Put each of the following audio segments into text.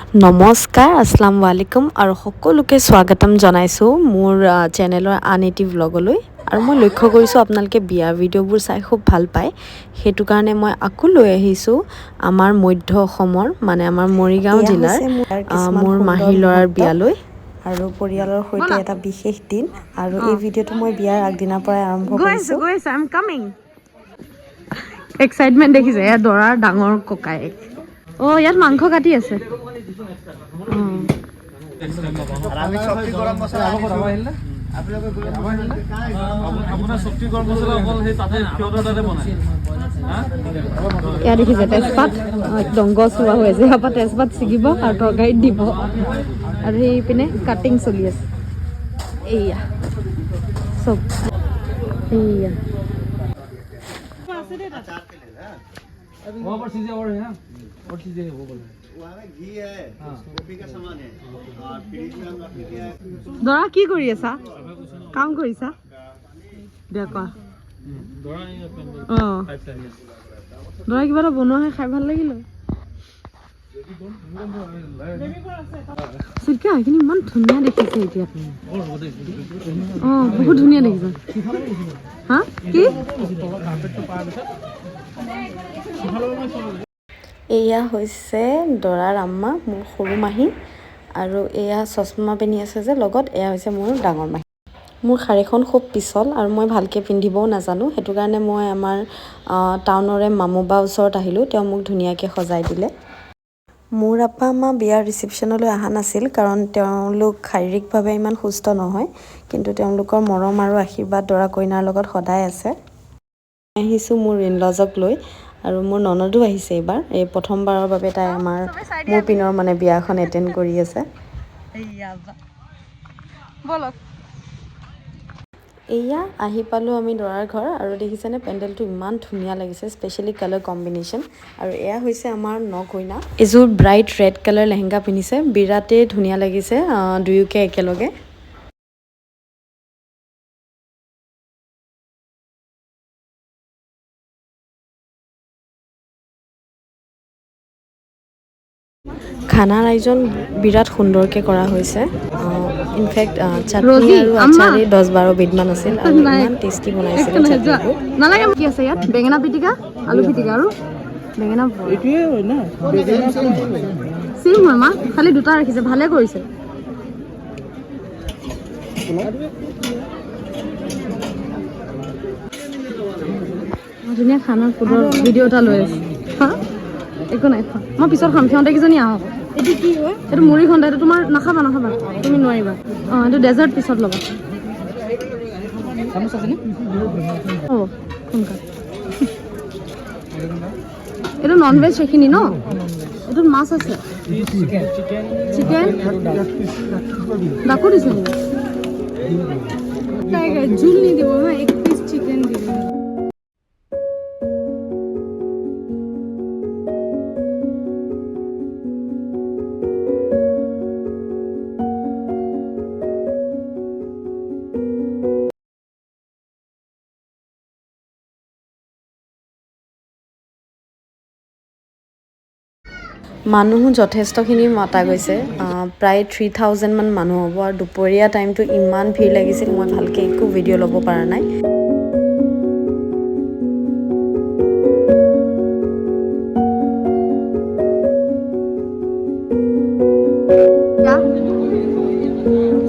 নমস্কাৰ, আসসালামু আলাইকুম আৰু সকলোকে স্বাগতম জনাইছোঁ মোৰ চেনেলৰ আন এটি ভ্লগলৈ। আৰু মই লক্ষ্য কৰিছোঁ, আপোনালোকে বিয়াৰ ভিডিঅ'বোৰ চাই খুব ভাল পায়। সেইটো কাৰণে মই আকৌ লৈ আহিছোঁ আমাৰ মধ্য অসমৰ, মানে আমাৰ মৰিগাঁও এয়া জিলাৰ হৈছে মোৰ কিছুমান মোৰ সুন্দৰ মাহীৰ ল'ৰাৰ মুহূৰ্ত বিয়ালৈ। আৰু পৰিয়ালৰ সৈতে এটা বিশেষ দিন। আৰু এই ভিডিঅ'টো মই বিয়াৰ আগদিনাৰ পৰাই আৰম্ভ গৈ আছো। কৰিছোঁ। গৈ আছো, I am coming. Excitement দেখিছে। এয়া দৰাৰ ডাঙৰ ককায়েক। অ' ইয়াত মাংস কাটি আছে। অঁ। আমি শক্তি গৰম মছলা। আপোনাৰ শক্তি গৰম মছলা অকল সেই তাতে সিহঁতৰ তাতে বনায়। এয়া দেখিছে তেজপাত, একদম গছ ৰোৱা হৈ আছে। ইয়াৰ পৰা তেজপাত ছিগিব আৰু তৰকাৰীত দিব। আৰু সেইপিনে কাটিং চলি আছে। এইয়া চব এইয়া। वहाँ पर चीजें और है ना, और चीजें है, वो बोल रहे हैं। वहाँ में घी है, गोभी का सामान है और फ्रिज में हम रख दिया है। দৰা, কি কৰি আছা? কাম কৰিছা? দিয়া, কোৱা। দৰা। অঁ, দৰা, কিবা এটা বনোৱাহে খাই ভাল লাগিল। চুইকা, এইখিনি ইমান ধুনীয়া দেখিছে এতিয়া। অঁ, বহুত ধুনীয়া দেখিছে। হা, কি? এয়া হৈছে দৰাৰ আম্মা, মোৰ সৰু মাহী। আৰু এয়া চশমা পিন্ধি আছে যে লগত, এয়া হৈছে মোৰ ডাঙৰ মাহী। মোৰ শাৰীখন খুব পিছল আৰু মই ভালকৈ পিন্ধিবও নাজানো। সেইটো কাৰণে মই আমাৰ টাউনৰে মামুবা ওচৰত আহিলোঁ। তেওঁ মোক ধুনীয়াকৈ সজাই দিলে। মোৰ আপা আমা বিয়াৰ ৰিচিপশ্যনলৈ অহা নাছিল, কাৰণ তেওঁলোক শাৰীৰিকভাৱে ইমান সুস্থ নহয়। কিন্তু তেওঁলোকৰ মৰম আৰু আশীৰ্বাদ দৰা কইনাৰ লগত সদায় আছে। আহিছোঁ মোৰ ইনলজক লৈ আৰু মোৰ ননদো আহিছে এইবাৰ। এই প্ৰথমবাৰৰ বাবে তাই আমাৰ মোৰ পিনৰ মানে বিয়াখন এটেণ্ড কৰি আছে। ব'লক। এয়া আহি পালোঁ আমি দৰাৰ ঘৰ। আৰু দেখিছেনে, পেণ্ডেলটো ইমান ধুনীয়া লাগিছে, স্পেচিয়েলি কালাৰ কম্বিনেশ্যন। আৰু এয়া হৈছে আমাৰ ন কইনা। এযোৰ ব্ৰাইট ৰেড কালাৰ লেহেংগা পিন্ধিছে। বিৰাটেই ধুনীয়া লাগিছে দুয়োকে একেলগে। খানাৰ আয়োজন বিৰাট সুন্দৰকৈ কৰা হৈছে। ইনফেক্ট চাটনি ৰজি, আৰু আম্মা। আচাৰেই 10-12 বিধমান আছিল আৰু নাই। ইমান টেষ্টি বনাইছিলে একো নাই, যোৱা। চাটনিবোৰ। নালাগে। কি আছে ইয়াত? বেঙেনা পিটিকা, আলু পিটিকা আৰু বেঙেনা। এইটোৱে হয় না? চিম হয় মা, খালি দুটা ৰাখিছে, ভালে কৰিছে। মই ধুনীয়া খানাৰ ফুডৰ ভিডিঅ' এটা লৈ আছোঁ। হা, একো নাই খোৱা, মই পিছত খাম। সিহঁতে কেইজনী আহক। এইটো কি হয়? এইটো মুড়ি ঘণ্টা। এইটো তোমাৰ, নাখাবা, নাখাবা, তুমি নোৱাৰিবা। অঁ, এইটো ডেজাৰ্ট, পিছত ল'বা। চামুচ আছে নে? হ'ব, সোনকাল। এইটো নন ভেজ সেইখিনি ন? এইটোত মাছ আছে, চিকেন, ডাকো দিছে নেকি? জোল নিদিব হা, এক পিচ চিকেন দিব। মানুহো যথেষ্টখিনি মতা গৈছে, প্ৰায় 3000মান মানুহ হ'ব। আৰু দুপৰীয়া টাইমটো ইমান ভিৰ লাগিছিল, মই ভালকৈ একো ভিডিঅ' ল'ব পৰা নাই।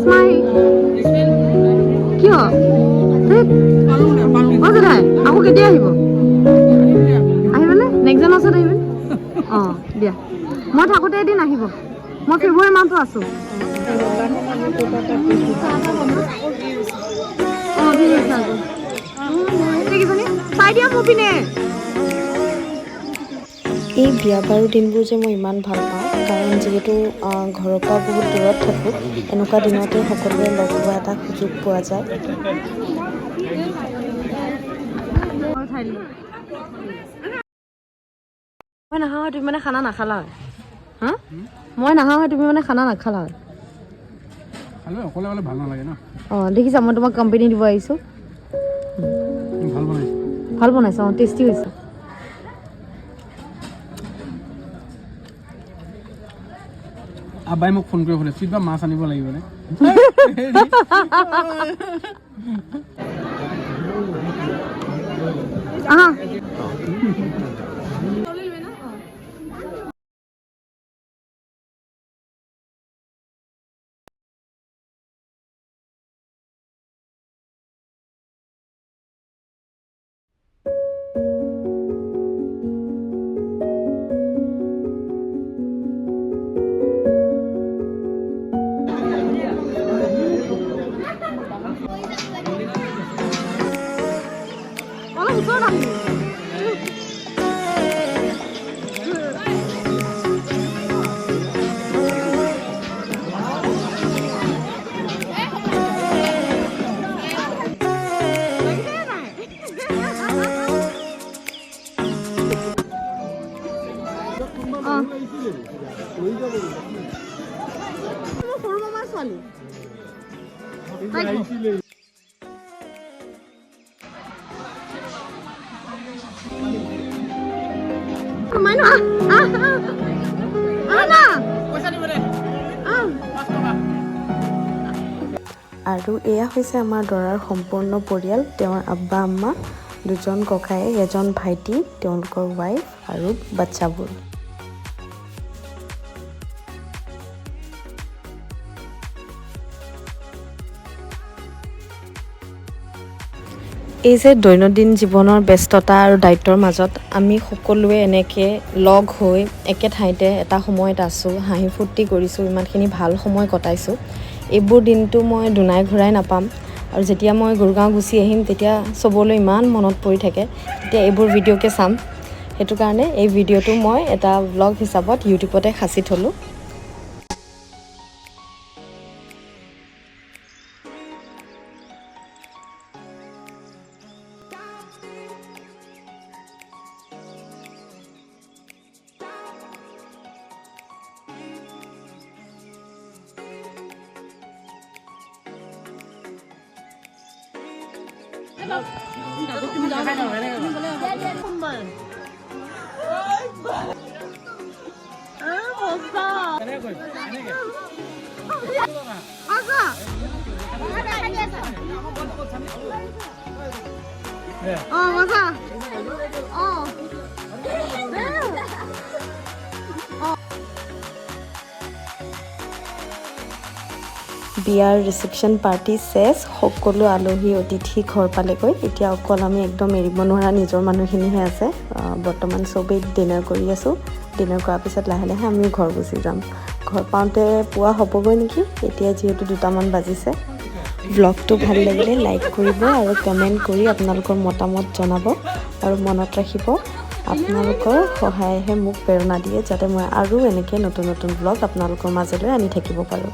স্মাইল কিয়? ধেত। অ জেঠাই, আকৌ কেতিয়া আহিব? আহিবনে? নেক্সট জনৰ ওচৰত আহিবনে? অঁ দিয়া, মই থাকোঁতে এদিন আহিব। মই ফেব্ৰুৱাৰী মাহটো আছোঁ। অঁ, ঠিক আছে। আকৌ এইকেইজনী চাই দিয়া মোৰ পিনে। এই বিয়া বাৰু দিনবোৰ যে মই ইমান ভাল পাওঁ, কাৰণ যিহেতু ঘৰৰ পৰা বহুত দূৰত থাকোঁ, এনেকুৱা দিনতে সকলোৱে লগ হোৱা এটা সুযোগ পোৱা যায়। মই উঠাই দিলোঁ। মই নাখাওঁ হয়, তুমি মানে খানা নাখালা হয়। হা, মই নাখাওঁ হয়, তুমি মানে খানা নাখালা হয়। খালে অকলে অকলে ভাল নালাগে ন। অঁ, দেখিছা, মই তোমাক কোম্পানী দিব আহিছোঁ। ভাল বনাইছে। ভাল বনাইছে, অঁ, টেষ্টি হৈছে। আবাই মোক ফোন কৰি সুধে কিবা মাছ আনিব লাগিব নে? আহা। অলপ ওচৰত আহি। মোৰ সৰু মামাৰ ছোৱালী। মাইনু, আহ আহ আহ আহ না, আহ। আৰু এয়া হৈছে আমাৰ দৰাৰ সম্পূৰ্ণ পৰিয়াল, তেওঁৰ আব্বা আম্মা, দুজন ককায়েক, এজন ভাইটি, তেওঁলোকৰ ৱাইফ আৰু বাচ্ছাবোৰ। এই যে দৈনন্দিন জীৱনৰ ব্যস্ততা আৰু দায়িত্বৰ মাজত আমি সকলোৱে এনেকৈ লগ হৈ একে ঠাইতে এটা সময়ত আছোঁ, হাঁহি ফূৰ্তি কৰিছোঁ, ইমানখিনি ভাল সময় কটাইছোঁ, এইবোৰ দিনটো মই দুনাই ঘূৰাই নাপাম। আৰু যেতিয়া মই গুৰগাঁও গুচি আহিম, তেতিয়া চবলৈ ইমান মনত পৰি থাকে, তেতিয়া এইবোৰ ভিডিঅ'কে চাম। সেইটো কাৰণে এই ভিডিঅ'টো মই এটা ব্লগ হিচাপত ইউটিউবতে সাঁচি থ'লোঁ। অ মজা অ। বিয়াৰ ৰিচিপশ্যন পাৰ্টি শেষ, সকলো আলহী অতিথি ঘৰ পালেগৈ। এতিয়া অকল আমি একদম এৰিব নোৱাৰা নিজৰ মানুহখিনিহে আছে। বৰ্তমান চবেই ডিনাৰ কৰি আছোঁ। ডিনাৰ কৰাৰ পিছত লাহে লাহে আমিও ঘৰ গুচি যাম। ঘৰ পাওঁতে পুৱা হ'বগৈ নেকি, এতিয়া যিহেতু 2টামান বাজিছে। ব্লগটো ভাল লাগিলে লাইক কৰিব আৰু কমেণ্ট কৰি আপোনালোকৰ মতামত জনাব আৰু মনত ৰাখিব, আপোনালোকৰ সহায়েহে মোক প্ৰেৰণা দিয়ে যাতে মই আৰু এনেকৈ নতুন নতুন ব্লগ আপোনালোকৰ মাজলৈ আনি থাকিব পাৰোঁ।